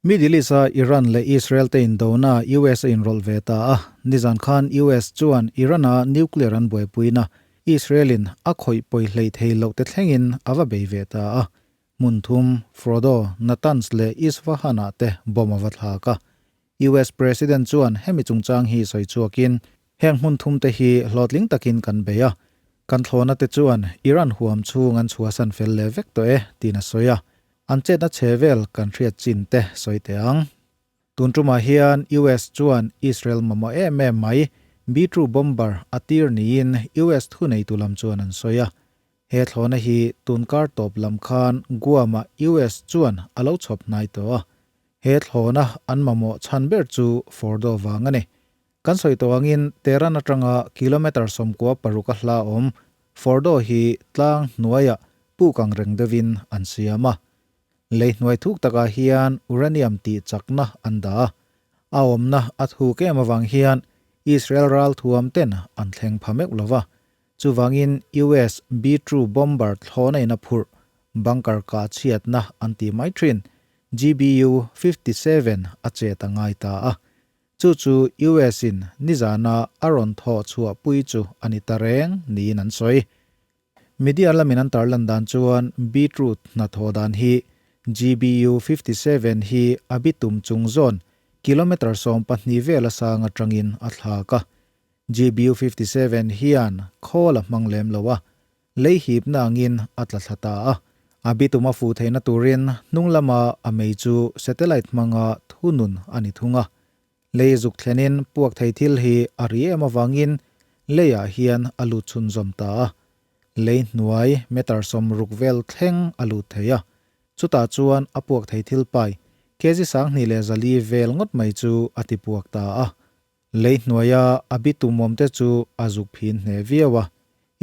Middle East-a Iran leh Israel te indona US a inrawlh ve ta a, nizan khan US chuan Iran-a nuclear an buaipuina Israel-in a khawih pawi hlei thei loh te thlengin a va bei ve ta a. Hmun thum, Frodo, Natanz leh Isfahan-ah te bomb a va thlak a. US President chuan hemi chungchang hi sawi chhuakin, Heng hmun thum te hi hlawhtling takin kan bei a, kan thlawhna te chuan Iran huam chhung an chhuahsan fel leh vek tawh e, tiin a sawi a. An chetna chhe vel kan hriat chin te sawi teh ang. Tun tumah hian US chuan Israel mamawh em em mai, B-2 bomber a tir niin US thuneitu lam chuan an sawi a. He thlawhna hi tun kar tawp lam khan Guam-ah US chuan a lo chhawp hnai tawh a. He thlawhna an mamawh chhan ber chu Fordow vang a ni. Kan sawi tawh angin Tehran atanga kilometre 96 a hla awm Fordow hi tlang hnuaiah puk ang reng deuhin an siam a. Lei hnuai thuk takah hian uranium tih chakna an dah a. A awmna a thuk em avang hian Israel ral thuam ten an thleng pha meuh lo va. Chuvangin US B-2 bomber thlawhna in a phurh bunker kah chhiatna an tih mai thin GBU 57 a chet a ngai ta a. Chu chu US in nizana a rawn thawh chhuah pui chu a ni ta reng niin an sawi. Media lamin an tarlan dan chuan Beetroot hnathawh dan hi GBU 57 hi a bitum chung zawn kilometre 12 vel a sang atangin a thlak a. GBU 57 hian khawl a hmang lem lo a, lei hipna angin a tla thla ta a. A bitum a fuh theihna turin hnung lama a mei chu satellite hmanga thunun a ni thung a. Lei zuk thlenin puak thei thil hi a ri em avangin leiah hian a lut chhunzawm ta a. Lei hnuai meter 60 vel thleng a lut thei a. Chutah chuan a puak thei thil pai kg 2400 vel ngawt mai chu a ti puak ta a. Lei hnuaia a bitumawm te chu a zuk phin hneh viau a,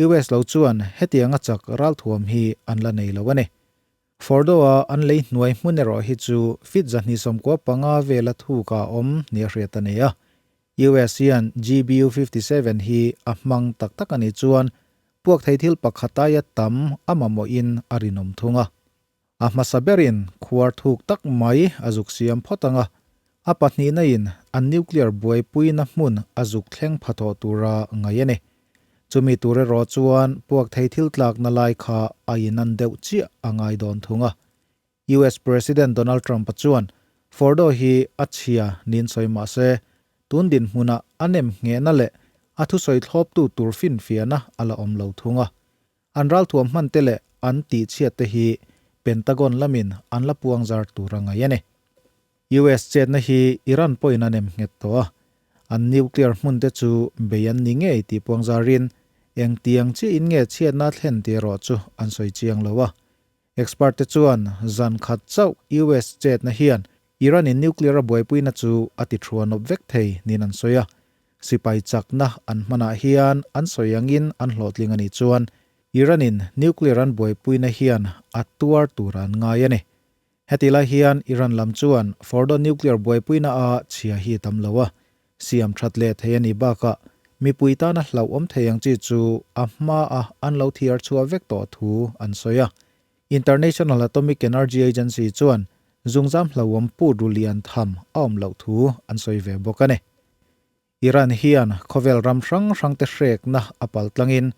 US lo chuan hetianga chak ralthuam hi an la nei lo a ni. Fordow-a an lei hnuai hmun erawh hi chu feet 295 vela thuk a awm nia hriat a ni a. US hian GBU 57 hi a hmang tak tak a nih chuan puak thei thil pakhat aia tam a mamawhin a rinawm thung a. A hmasa berin khuar thuk tak mai a zuk siam phawt ang a, a pahnihna in an nuclear buaipuina hmun a zuk thleng pha tawh tura ngaih a ni. Chumi tur erawh chuan puak thei thil tlakna lai kha a inan deuh chiah a ngai dawn thung a. US President Donald Trump-a chuan Fordow hi a chhia niin sawi mah se, tun dinhmunah a nem nghehna leh a thusawi thlawptu tur finfiahna a la awm lo thung a. An ralthuam hman te leh an tih chhiat te hi Pentagon lamin an la puang zar tur a ngaih a ni. US chetna hi Iran pawhin a nem nghet tawh a, an nuclear hmun te chu bei an ni ngei tih puang zarin eng tiang chiahin nge chhiatna a thlen tih erawh chu an sawi chiang lo a. Expert te chuan zan khat chauh US chetna hian Iran in nuclear a buaipuina chu a ti thuanawp vek thei niin an sawi a. Sipai chakna an hmanah hian an sawi angin an hlawhtling a nih chuan Iran in nuclear an buaipuina hian a tuar tur an ngai a ni. Heti lai hian Iran lam chuan Fordow nuclear buaipuina a chhia hi tam lo a, siam that leh thei a nih bakah mipui tana hlauhawm thei ang chi chu a hmaa an lo thiar chhuah vek tawh thu an sawi a. International Atomic Energy Agency chuan zungzam hlauhawm put ru lian tham a awm loh thu an sawi ve bawk a ni. Iran hian khawvel ram hrang hrangte hrekna a pal tlangin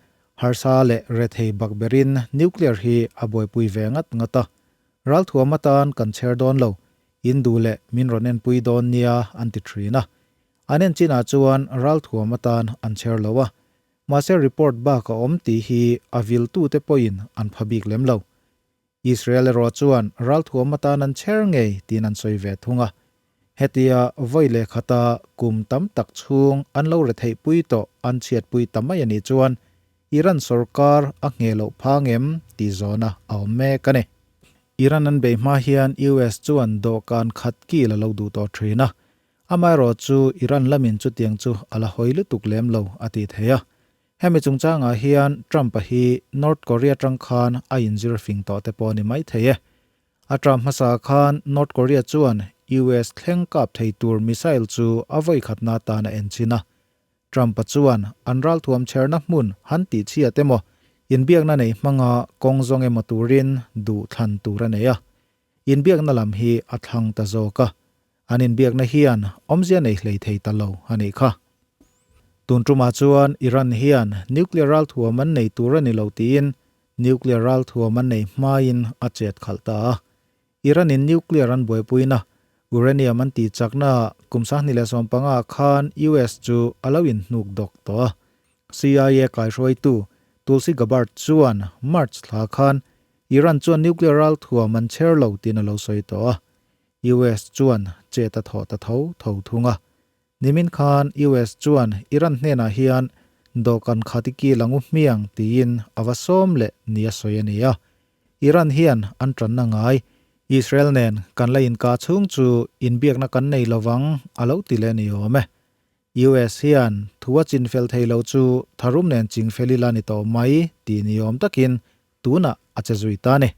harsa leh rethei bak berin nuclear hi a buaipui ve ngat ngat a. Ralthuam atan kan chher dawn lo, in duh leh min rawn enpui dawn nia an ti thin a. An en chinah chuan ralthuam atan an chher lo a, mahse report bak a awm tih hi a viltute pawhin an pha bik lem lo. Israel erawh chuan ralthuam atan an chher ngei tiin an sawi ve thung a. Hetia vawi leh khata kum tam tak chhung an lo retheihpui tawh an chhiatpui ta mai a nih chuan Iran sorkar a ngheh loh phang em tih zawhna a awm mek a ni. Iran an bei hma hian US chuan dawhkan khat kil a lo duh tawh thin a, amaherawh chu Iran lamin chutiang chu a la hawi lutuk lem lo a tih theih a. Hemi chungchangah hian Trump-a hi North Korea tang khan a inzir fing tawh te pawh a ni mai thei e. A Trump hmasa khan North Korea chuan US thleng kap thei tur missile chu a vawi khatna atan a enchin a. Trump-a chuan an ralthuam chherna hmun han tih chhiat emaw, inbiakna nei hmanga kawng zawng emaw turin duh thlan tur a nei a. Inbiakna lam hi a thlang ta zawk a, an inbiakna hian awmzia nei hlei thei ta lo a nih kha. Tun tumah chuan Iran hian nuclear ralthuam an nei tur a ni lo tiin nuclear ralthuam an nei hmain a chet khalh ta a. Iran in nuclear an buaipuina uranium an tih chakna kum 2015 khan US chu a lo inhnuk dawk tawh a. CIA kaihruaitu Tulsi Gabbard chuan March thla khan Iran chuan nuclear ralthuam an chher lo tiin a lo sawi tawh a. US chuan chet a thawh ta tho tho thung a. Nimin khan US chuan Iran hnenah hian dawhkan khat i kil ang u hmiang tiin a va sawm leh ni a sawi a ni a. Iran hian an tanna ngai Israel nen kan la inkah chhung chu inbiakna kan nei lovang a lo ti leh ni awm e. US hian thu a chinfel thei lo chu tharum nen chingfel ila ni tawh mai tih ni awm takin tunah a che zui ta a ni.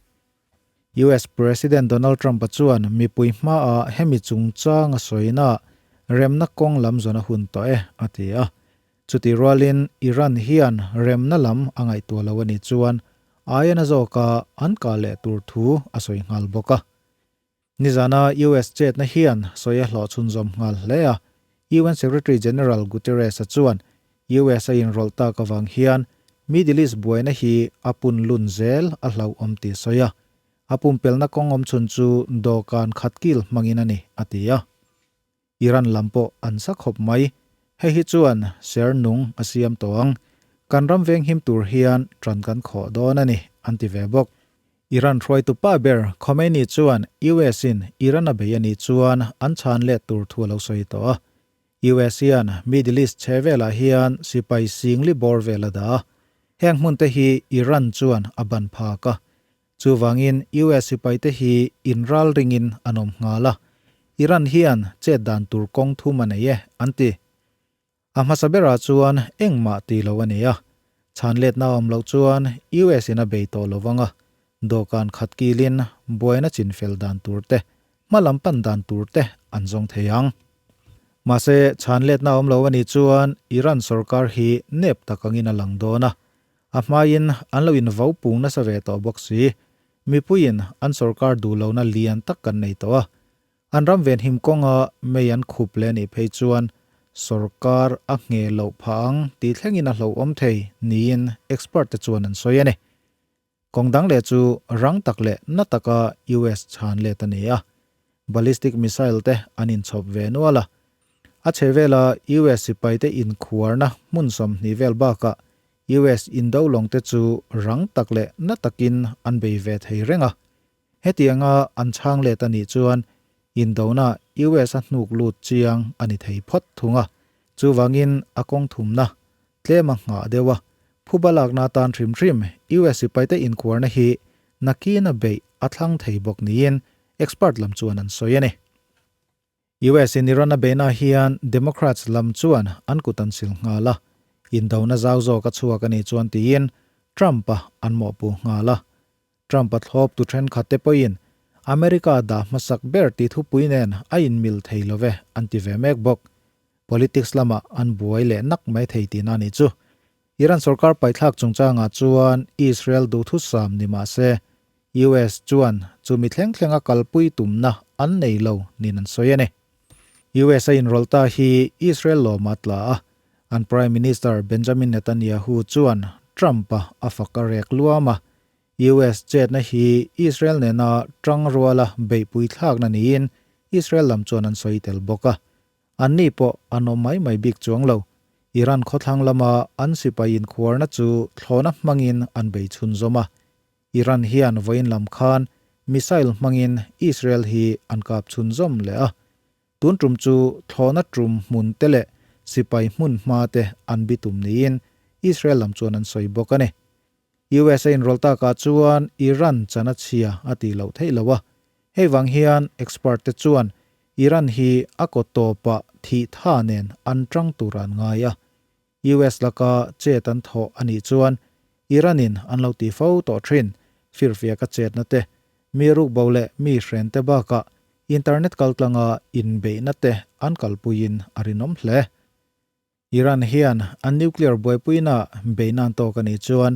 US President Donald Trump-a chuan mipui hmaah hemi chungchang a sawina remna kawng lam zawn a hun tawh e, a ti a. Chutih rualin Iran hian remna lam a ngaihtuah lo a nih chuan aia na zawka an kah leh tur thu a sawi nghal bawk a. Nizana US chetna hian sawi a hlawh chhunzawm nghal hle a. UN Secretary General Guterres-a chuan US a inrawlh tak avang hian Middle East buaina hi a pun lun zel a hlauhawm tih a sawi a. A pumpelna kawng awm chhun chu dawhkan khat kil hmangin a ni, a ti a. Iran lam pawh an sa khawp mai. Hei hi chuan ser nung a siam tawh ang. Kan ram venghim tur hian ṭan kan khawh dawn a ni, an ti ve bawk. Iran hruaitu pa ber Khomeini chuan US in Iran a bei a nih chuan an chhan let tur thu a lo sawi tawh a. US hian Middle East chhe velah hian sipai singli bawr vel a dah a. Heng hmun te hi Iran chuan a ban phak a. Chuvangin US sipaite hi inral ringin an awm nghal a, Iran hian chet dan tur kawng thum a nei e, an ti. A hmasa berah chuan engmah ti lo a ni a, chhan letna a awm loh chuan US in a bei tawh lo vang a, dawhkan khat kilin buaina chinfel dan tur te, hma lam pan dan tur te an zawng thei ang. Mahse, chhan letna a awm lo a nih chuan Iran sorkar hi nep tak angin a lang dawn a, A hmain an lo invo pung nasa ve tawh bawk si. Mipuiin an sorkar duh lohna lian tak kan nei tawh a. An ram venhim kawnga mei an khup leh anih phei chuan sorkar a ngheh loh phah ang tih thlengin a hlauhawm thei niin expert te chuan an sawi a ni. Kawng dang leh chu rang tak leh na taka US chhan let a ni a. Ballistic missile te an inchhawp ve nual a. A chhe vela US sipaite inkhuarna hmun 20 vel bakah US indo lawng te chu rang tak leh na takin an bei ve thei reng a. Hetianga an chhang let a nih chuan indona US a hnuk lut chiang a ni thei phawt thung a. Chuvangin a kawng thumna tlem a nghah deuh a, phuba lakna atan hrim hrim US sipaite inkhuarna hi nakina beih a thlang thei bawk niin expert lam chuan an sawi a ni. US in Iran a beihna hian Democrats lam chuan an kut an sil nghal a, indona zau zawk a chhuak a nih chuan tiin Trump-a an mawhpuh nghal a. Trump-a thlawp tu thenkhat te pawhin America dah hmasak ber tih thupui nen a inmil thei lo ve an ti ve mek bawk. Politics lamah an buai leh nak mai thei tihna a nih chu. Iran sorkar paithlak chungchangah chuan Israel duhthusam ni mah se, US chuan chumi thleng thlenga kalpui tumna an nei lo niin an sawi a ni. US a inrawlh ta hi Israel lawma tla a, an Prime Minister Benjamin Netanyahu chuan Trump-a a fak a rek luam a, US chetna hi Israel nena tangruala beihpui thlakna niin Israel lam chuan an sawi tel bawk a. Anni pawh an awm mai mai bik chuang lo. Iran khawthlang lama an sipai inkhuarna chu thlawhna hmangin an bei chhunzawm a. Iran hian vawiin lam khan missile hmangin Israel hi an kap chhunzawm leh a. Tun tum chu thlawhna tum hmun te leh sipai hmun hma te an bitum niin Israel lam chuan an sawi bawk a ni. US a inrawlh takah chuan Iran chan a chhia a tih loh theih lo a. Hei vang hian expert te chuan Iran hi a kaw tawpah thih tha nen an tang tur an ngai a. US laka chet an thawh a nih chuan Iran in an lo ti fo tawh thin, firfiaka chetna te, mi rukbo leh mi hren te bakah internet kaltlanga inbeihna te an kalpuiin a rinawm hle. Iran hian an nuclear buaipuina beihna an tawk a nih chuan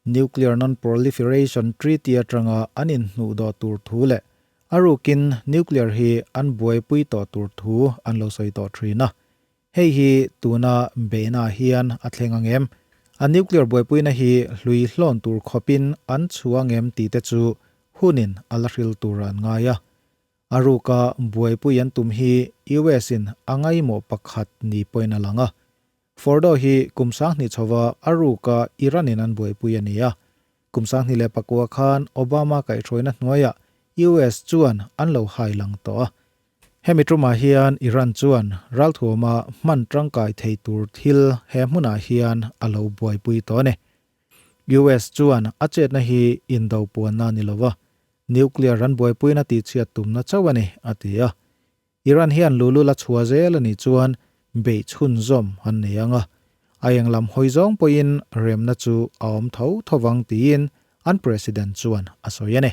Nuclear Non-Proliferation Treaty atanga an inhnuh dawh tur thu leh A rukin nuclear hi an buaipui tawh tur thu an lo sawi tawh thin a. Hei hi tuna beihna hian a thleng ang em? A nuclear buaipuina hi hlui hlawn tur khawpin an chhuang em tih te chu hunin a la hril tur an ngai a. A ruka buaipui an tum hi US in a ngaimawh pakhat ni pawhin a lang a. Fordow hi kum 2000 chhova a ruka Iran in an buaipui a ni a. Kum 2009 khan Obama kaihhruaina hnuaiah US chuan an lo hai lang tawh a. Hemi tumah hian Iran chuan ralthuama hman tangkai thei tur thil he hmunah hian a lo buaipui tawh a ni. US chuan a chetna hi indo puanna a ni lo va, nuclear an buaipuina tihchhiat tumna chauh a ni, a ti a. Iran hian lulul a chhuah zel a nih chuan beih chhunzawm an nei ang a, a eng lam hawi zawng pawhin remna chu a awm tho tho vang tiin an president chuan a sawi a ni.